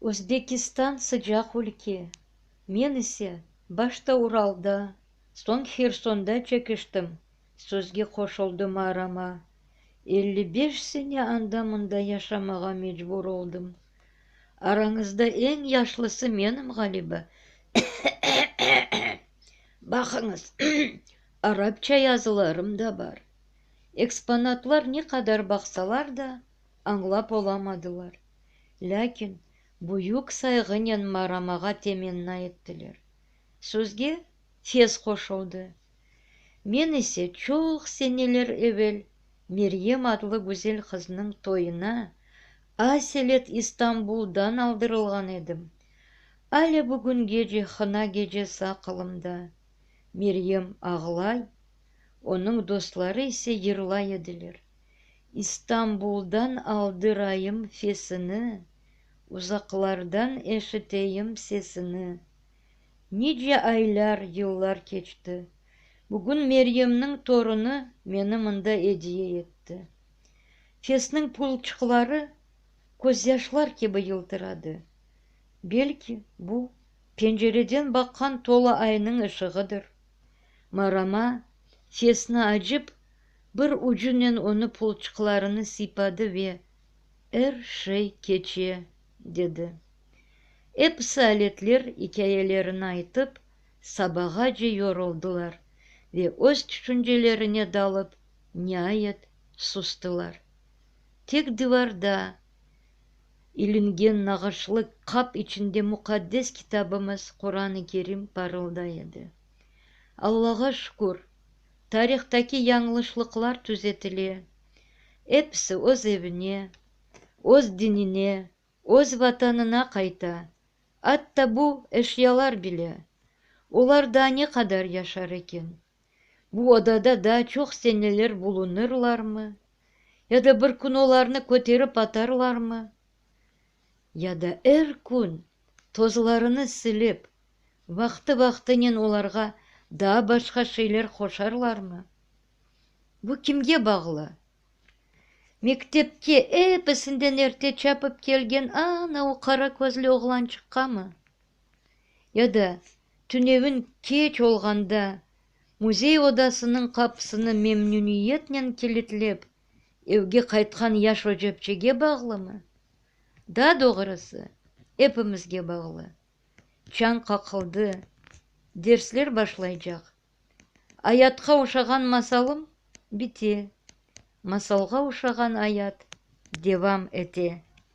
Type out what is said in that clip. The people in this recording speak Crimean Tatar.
Özbekistan sıcaq ülke, men ise başta Uralda, soñ Hersonda çekiştim, sözge qoşuldı Marama. 55 sene anda-mında yaşamağa mecbur oldım. Arañızda eñ yaşlısı menim, ğaliba. Baqıñız, arapça yazılarım da bar. Eksponatlar ne qadar baqsalar da, añlap olamadılar. Lâkin büyük sayğınen Maramağa temenna ettiler. Sözge fes qoşuldı. Men ise çoq seneler evel Meryem adlı güzel qıznıñ toyuna aselet İstanbuldan aldırılğan edim. Alâ bugüngece hına gecesi aqılımda. Meryem ağlay, onıñ dostları ise yırlay ediler. İstanbuldan aldırayım fesini, Uzaqlardan eşiteyim sesini. Nice aylar, yıllar keçti. Bugün Meryemniñ torunı meni mında ediye etti. Fesniñ pulçıqları közyaşlar kibi yıltıradı. Belki, bu, pencereden baqqan tola aynıñ ışığıdır. Marama fesni acıp, bir ucunen onı pulçıqlarını sıypadı ve, Er şey keçe, dedi. Episi aletler ikâyelerini aytıp, sabağace yoruldılar ve öz tüşüncelerine dalıp, niayet, sustılar. Tek divarda ilingen nağışlı qap içinde muqaddes kitabımız Quran-ı Kerim parılday edi. Allağa şükür, tarihtaki yañlışlıqlar tüzetile, episi öz evine, öz dinine, öz Vatanına qayta, atta bu eşyalar bile. Olar daa ne qadar yaşar eken? Bu odada daa çoq seneler bulunırlarmı? Ya da bir kün olarnı köterip atarlarmı? Ya da er kün tozlarını silip, vaqtı-vaqtınen olarğa daa başqa şeyler qoşarlarmı? Bu kimge bağlı? Mektepke episinden erte çapıp kelgen ana o qara közlü oğlançıqqamı? Ya da tünevin keç olğanda müzey odasınıñ qapısını memnüniyetnen kilitlep, evge qaytqan yaş ocapçege bağlımı? Daa doğrusı, epimizge bağlı. Çañ qaqıldı, dersler başlaycaq. Ayatqa oşağan masalım bite, masalğa oşağan ayat devam ete.